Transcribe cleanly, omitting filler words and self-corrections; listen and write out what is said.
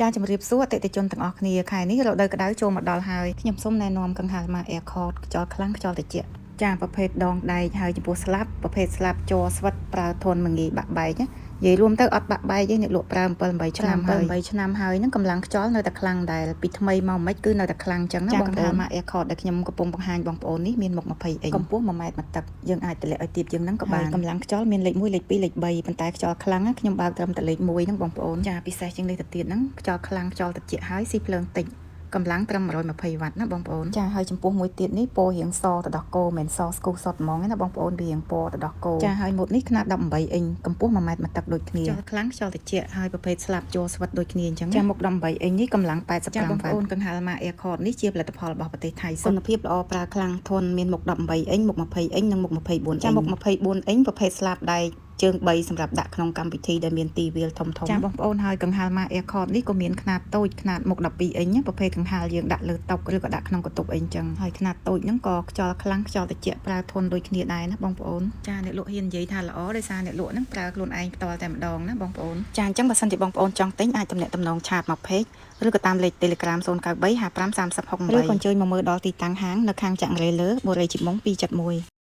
ចាជំរាបសួរអតិថិជនទាំងអស់គ្នាខែនេះរដូវក្តៅចូលមកដល់ហើយខ្ញុំសូមណែនាំកង្ហារម៉ា Aircord ខ្យល់ខ្លាំងខ្យល់ត្រជាក់ចាប្រភេទដងដែកហើយចំពោះស្លាប់ប្រភេទស្លាប់ជ័រស្វិតប្រើធន់មិនងាយបាក់បែកណានិយាយរួមទៅអត់បាក់បែកទេអ្នកលក់ប្រើ7 8ឆ្នាំហើយ8ឆ្នាំហើយហ្នឹងកម្លាំងខ្យល់នៅតែខ្លាំងដែរពីថ្មីមកមិនគឺនៅតែខ្លាំងចឹងណាបងប្អូនម៉ា Aircord ដែលខ្ញុំកំពុងបង្ហាញបងប្អូននេះមានមុខ20អ៊ីញកម្ពស់1ម៉ែត្រមួយទឹកយើងអាចតម្លាក់ឲ្យទាបជាងហ្នឹងក៏បានកម្លាំងខ្យល់មានលេខ1លេខ2លេខ3ប៉ុន្តែខ្យល់ខ្លាំងខ្ញុំបើកត្រឹមតែលេខ1ហ្នឹងបងប្អូនចាពិសេសជាងនេះទៅទៀតហ្នឹងខ្យល់ខ្លាំងខ្យល់ត្រជាក់ហើយស៊ីភ្លើងតិចកម្លាំងត្រឹម120វ៉ាត់ណាបងប្អូនចាហើយចំពោះមួយទៀតនេះពណ៌រៀងសទៅដល់គោមិនមែនសស្គូសុតហ្មងទេណាបងប្អូនវារៀងពណ៌ទៅដល់គោចាហើយម៉ូតនេះខ្នាត18អ៊ីញកម្ពស់1ម៉ែត្រមួយទឹកដូចគ្នាខ្យល់ខ្លាំងខ្យល់ត្រជាក់ហើយប្រភេទស្លាបជ័រស្វិតដូចគ្នាអញ្ចឹងចាមុខ18អ៊ីញនេះកម្លាំង85វ៉ាត់បងប្អូនកង្ហារម៉ា Aircord នេះជាផលិតផលរបស់ប្រទេសថៃគុណភាពល្អប្រើខ្លាំងធន់មានមុខ18អ៊ីញមុខ20អ៊ីញនិងមុខ24អ៊ីញចាមុខ24អ៊ីញប្រភេទស្លាបដែកជើង3សម្រាប់ដាក់ក្នុងកម្មវិធីដែលមានទីវាលធំធំចាបងប្អូនហើយកង្ហារម៉ា Aircord នេះក៏មានខ្នាតតូចខ្នាតមុខ12អ៊ីញប្រភេទកង្ហារយើងដាក់លើតុឬក៏ដាក់ក្នុងកន្ទប់អីអញ្ចឹងហើយខ្នាតតូចហ្នឹងក៏ខ្យល់ខ្លាំងខ្យល់ត្រជាក់ប្រើធន់ដូចគ្នាដែរណាបងប្អូនចាអ្នកលក់ហ៊ាននិយាយថាល្អដោយសារអ្នកលក់ហ្នឹងប្រើខ្លួនឯងផ្ទាល់តែម្ដងណាបងប្អូនចាអញ្ចឹងបើសិនជាបងប្អូនចង់ទិញអាចទំនាក់ទំនង chat មក page ឬក៏តាមលេខ Telegram 093 55 30 68ឬក៏អញ្ជើញមកមើលដល់ទីតាំងហាងនៅខាងចាក់រេលើបុរីជីមុង271។